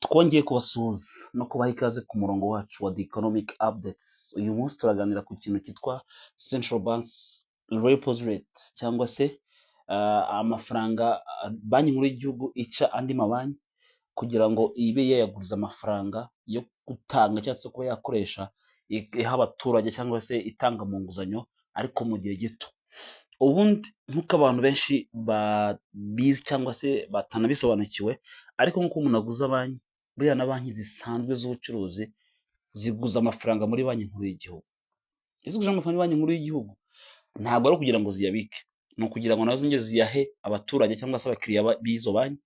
Twongeye kubasuhuza no kubaha ikaze ku murongo wacu wa The Economic Updates. Uyu munsi turaganira ku kintu cyitwa Central Banks Repo Rate, cyangwa se amafaranga Banki Nkuru y'Igihugu ica andi mabanki kugira ngo ibe yayaguriza amafaranga yo gutanga cyangwa se kuba yakoresha iha abaturage cyangwa se itanga mu nguzanyo, ariko mu gihe gito. Ubundi nk'uko abantu benshi babizi cyangwa se batanabisobanukiwe, ariko nk'uko umuntu aguza banki, buriya na banki zisanzwe z'ubucuruzi ziguza amafaranga muri Banki Nkuru y'Igihugu. Iyo ziguje amafaranga muri Banki Nkuru y'Igihugu, ntabwo ari ukugira ngo ziyabike, ni ukugira ngo nazo zongere ziyahe abaturage cyangwa se abakiriya b'izo banki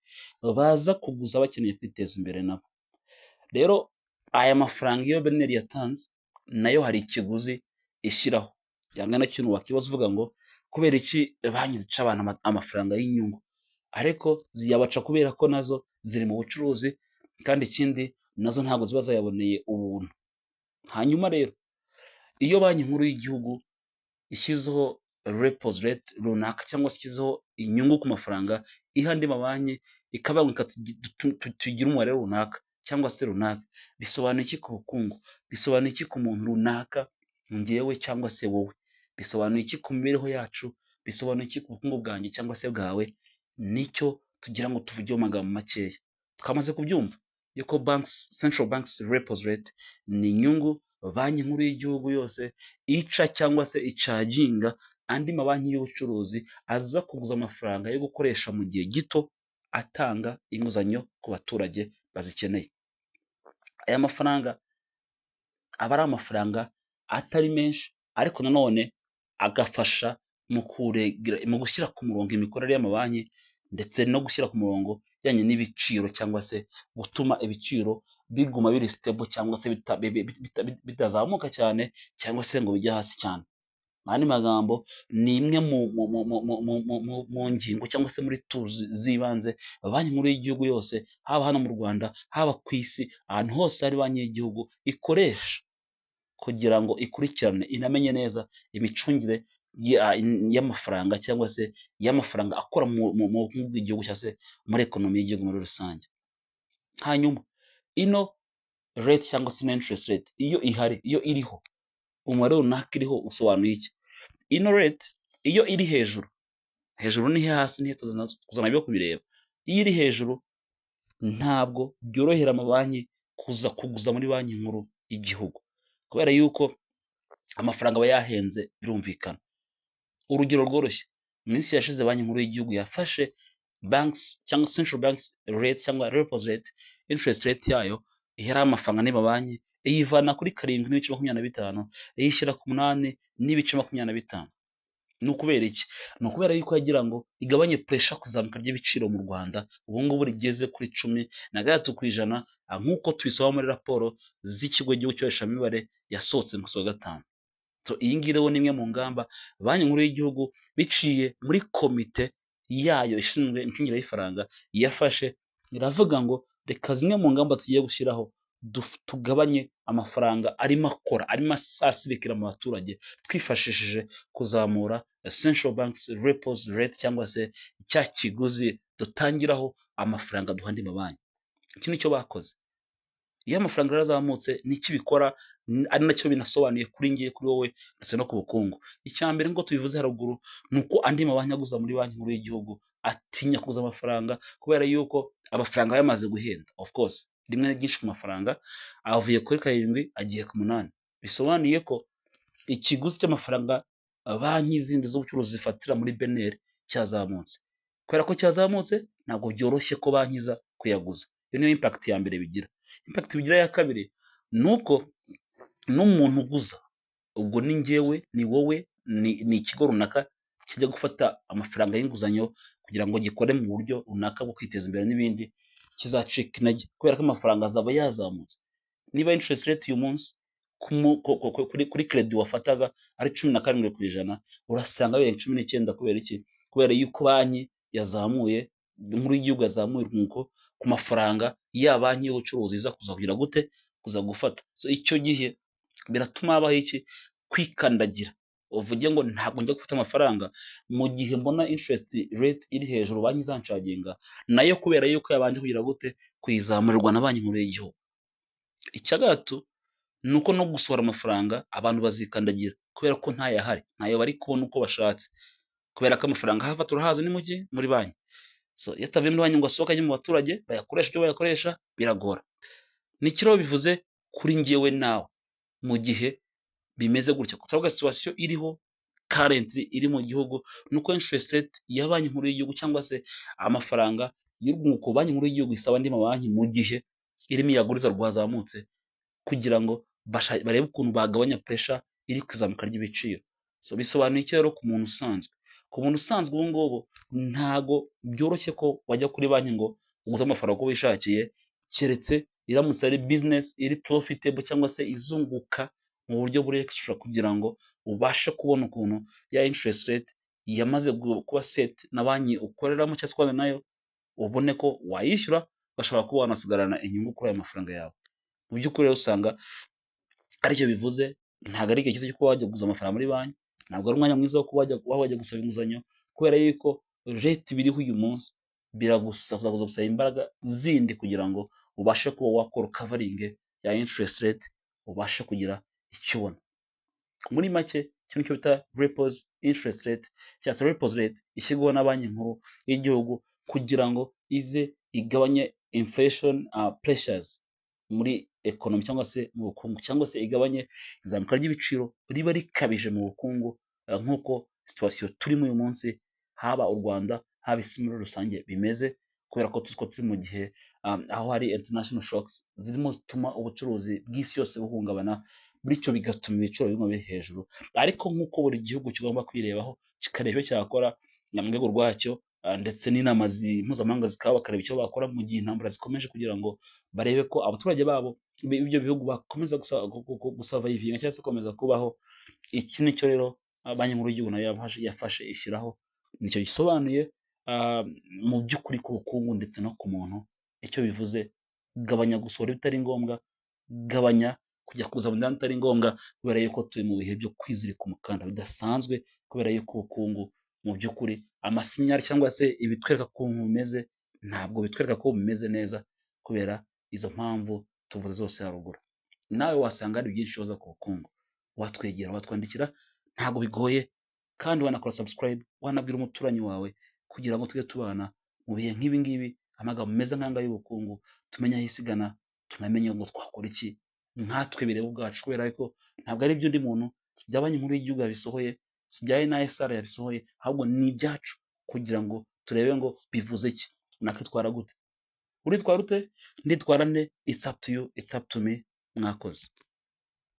baza kuguza bakeneye kwiteza imbere nabo. Rero aya mafaranga iyo BNR yatanze, nayo hari ikiguzi ishyiraho. Yangana na kintu wakibaza uvuga ngo kubera iki banki zica abantu amafaranga y'inyungu? Ariko ziyabaca kubera ko nazo ziri mu bucuruzi, kandi ikindi nazo ntabwo ziba zayaboneye ubuntu. Hanyuma rero iyo Banki Nkuru y'Igihugu ishyizeho repo rate runaka cyangwa se ishyizeho inyungu ku mafaranga iha andi mabanki, ikavuga ngo reka tugire umubare runaka cyangwa se runaka, bisobanuye iki ku bukungu? Bisobanuye iki ku muntu runaka, njyewe cyangwa se wowe? Bisobanuye iki ku mibereho yacu? Bisobanuye iki ku bukungu bwanjye cyangwa se bwawe? Nicyo tugira ngo tuvuge mu magambo makeya. Twamaze kubyumva yuko banks, Central Banks Repo Rate ni inyungu Banki Nkuru y'Igihugu yose ica cyangwa se icharginga andi mabanki y'ubucuruzi aza kuguza amafaranga yo gukoresha mu gihe gito, atanga inguzanyo ku baturage bazikeneye. Aya mafaranga aba ari amafaranga atari menshi, ariko nanone agafasha mu gushyira ku murongo imikorere y'amabanki ndetse no gushyira ku murongo ibijyanye n'ibiciro, cyangwa se gutuma ibiciro biguma biri stable, cyangwa se bitazamuka cyane cyangwa se ngo bijye hasi cyane. Mu yandi magambo, ni imwe mu ngingo cyangwa se muri tools z'ibanze Banki Nkuru y'Igihugu yose, haba hano mu Rwanda, haba ku isi, ahantu hose hari banki y'igihugu, ikoresha kugira ngo ikurikirane inamenye neza imicungire y'amafaranga cyangwa se y'amafaranga akora mu bukungu bw'igihugu cyangwa se muri economy y'igihugu muri rusange. Hanyuma ino rate cyangwa se ino interest rate, iyo ihari, iyo iriho, umubare runaka iriho usobanuye iki? Ino rate iyo iri hejuru, hejuru ni he, hasi ni he? Tuza nabyo kubireba. Iyo iri hejuru, ntabwo byorohera amabanki kuza kuguza muri Banki Nkuru y'Igihugu, kubera yuko amafaranga aba yahenze, birumvikana. Urugero rworoshye, mu minsi yashize Banki Nkuru y'Igihugu yafashe banks cyangwa central banks rate cyangwa repo rate, interest rate yayo yari amafaranga andi mabanki, iyivana kuri 7.25, iyishyira ku 8.25. Ni ukubera iki? Ni ukubera yuko yagira ngo igabanye pressure kuzamuka ry'ibiciro mu Rwanda ubu ngubu rigeze kuri 13%, nk'uko tubisoma muri raporo z'Ikigo cy'Igihugu cy'Ibarurishamibare yasohotse mu kwezi kwa gatanu. So iyi ngiyi rero ni imwe mu ngamba Banki Nkuru y'Igihugu, biciye muri komite yayo ishinzwe imicungire y'ifaranga, yafashe, iravuga ngo reka zimwe mu ngamba tugiye gushyiraho, tugabanye amafaranga arimo akora, arimo asirikira mu baturage, twifashishije kuzamura Central Banks Repo Rate cyangwa se cya kiguzi dutangiraho amafaranga duha andi mabanki. Iki nicyo bakoze. Iyo amafaranga rero azamutse, niki bikora, ari nacyo binasobanuye kuri ngiye, kuri wowe, ndetse no ku bukungu? Icya mbere, nk'uko tubivuze haruguru, ni uko andi mabanki aguza muri Banki Nkuru y'Igihugu atinya kuguza amafaranga, kubera yuko amafaranga aba yamaze guhenda. Of course, rimwe ryinshi ku mafaranga avuye kuri 7 agiye ku 8, bisobanuye ko ikiguzi cy'amafaranga banki zindi z'ubucuruzi zifatira muri BNR cyazamutse. Kubera ko cyazamutse, ntabwo byoroshye ko banki iza kuyaguza. Iyo niyo impact ya mbere bigira. Impact bigira ya kabiri ni uko n'umuntu uguza, ubwo ni njyewe, ni wowe, ni ikigo runaka kijya gufata amafaranga y'inguzanyo kugira ngo gikore mu buryo runaka bwo kwiteza imbere n'ibindi, kizacika intege kubera ko amafaranga azaba yazamutse. Niba interest rate uyu munsi kuri credit wafataga ari 17%, urasanga bibaye 19. Kubera iki? Kubera yuko banki yazamuye, Nkuru y'Igihugu yazamuye urwunguko ku mafaranga ya banki y'ubucuruzi iza kuza kugira gute, kuza gufata. So icyo gihe biratuma habaho iki? Kwikandagira. Uvuge ngo ntabwo njya gufata amafaranga mu gihe mbona interest rate iri hejuru banki izancharginga nayo, kubera yuko yabanje kugira gute? Kuyizamurirwa na Banki Nkuru y'Igihugu. Icya gatatu ni uko no gusohora amafaranga abantu bazikandagira, kubera ko ntayahari, ntayo bari kubona uko bashatse, kubera ko amafaranga aho ava turahazi, ni muki? Muri banki. So iyo atavuye muri banki ngo asohoke ajye mu baturage bayakoreshe icyo bayakoresha, biragora. Ni iki rero bivuze kuri njyewe nawe mu gihe bimeze gutya? Turavuga situation iriho currently, iri mu gihugu, ni uko interest rate ya Banki Nkuru y'Igihugu, cyangwa se amafaranga y'urwunguko Banki Nkuru y'Igihugu isaba andi mabanki mu gihe irimo iyaguriza, rwazamutse kugira ngo barebe ukuntu bagabanya pressure iri ku izamuka ry'ibiciro. So bisobanuye iki rero ku muntu usanzwe? Ku muntu usanzwe ubu ngubu ntago byoroshye ko wajya kuri banki ngo uguze amafaranga uko wishakiye, keretse iramutse ari business iri profitable cyangwa se izunguka mu buryo buri extra, kugira ngo ubashe kubona ukuntu ya interest rate yamaze kuba set na banki ukoreramo cyangwa se ukorana nayo, ubone ko wayishyura, ugashobora kuba wanasigarana inyungu kuri ayo mafaranga yawe. Mu by'ukuri rero usanga aricyo bivuze. Ntabwo ari igihe cyiza cyo kuba wajya kuguza amafaranga muri banki, ntabwo ari umwanya mwiza wo kuba wajya gusaba inguzanyo, kubera yuko rate biriho uyu munsi biragusaba gusaba imbaraga zindi kugira ngo ubashe kuba wakora covering ya interest rate, ubashe kugira icyo ubona. Muri make, icyo nicyo bita repos interest rate cyangwa se repo rate ishyirwaho na Banki Nkuru y'Igihugu kugira ngo ize igabanye inflation pressures muri economy cyangwa se mu bukungu, cyangwa se igabanye izamuka ry'ibiciro riba rikabije mu bukungu, nk'uko situation turimo uyu munsi, haba u Rwanda, haba isi muri rusange bimeze, kubera ko tuzi ko turi mu gihe aho hari international shocks zirimo zituma ubucuruzi bw'isi yose buhungabana, bityo bigatuma ibiciro biguma biri hejuru. Ariko nk'uko buri gihugu kigomba kwirebaho, kikareba icyo cyakora mu rwego rwacyo, ndetse n'inama mpuzamahanga zikaba, bakareba icyo bakora mu gihe intambara zikomeje, kugira ngo barebe ko abaturage babo b'ibyo bihugu bakomeza gusurvivinga cyangwa se gukomeza kubaho. Iki nicyo rero Banki Nkuru y'Igihugu nayo yafashe ishyiraho, nicyo gisobanuye mu by'ukuri ku bukungu ndetse no ku muntu. Icyo bivuze: gabanya gusohora ibitari ngombwa, gabanya kujya kuza mu myanya itari ngombwa, kubera yuko turi mu bihe byo kwizirika umukanda bidasanzwe, kubera yuko ubukungu mu by'ukuri amasignal cyangwa se ibitwereka ukuntu bumeze ntabwo bitwereka ko bumeze neza, kubera izo mpamvu tuvuze zose haruguru. Nawe wasanga hari byinshi ubaza ku bukungu, watwegera, watwandikira, ntabwo bigoye, kandi wanakora subscribe, wanabwira umuturanyi wawe kugira ngo tujye tubana mu bihe nk'ibi ngibi, amagambo meza nk'aya y'ubukungu, tumenye aho isi igana, tunamenye ngo twakora iki nkatwe bireba ubwacu, kubera ko ntabwo ari iby'undi muntu, si ibya Banki Nkuru y'Igihugu yabisohoye, si ibya NISR yabisohoye, ahubwo ni ibyacu kugira ngo turebe ngo bivuze iki, nakwitwara gute, uritwara ute, nditwara nte? It's up to you, it's up to me. Mwakoze.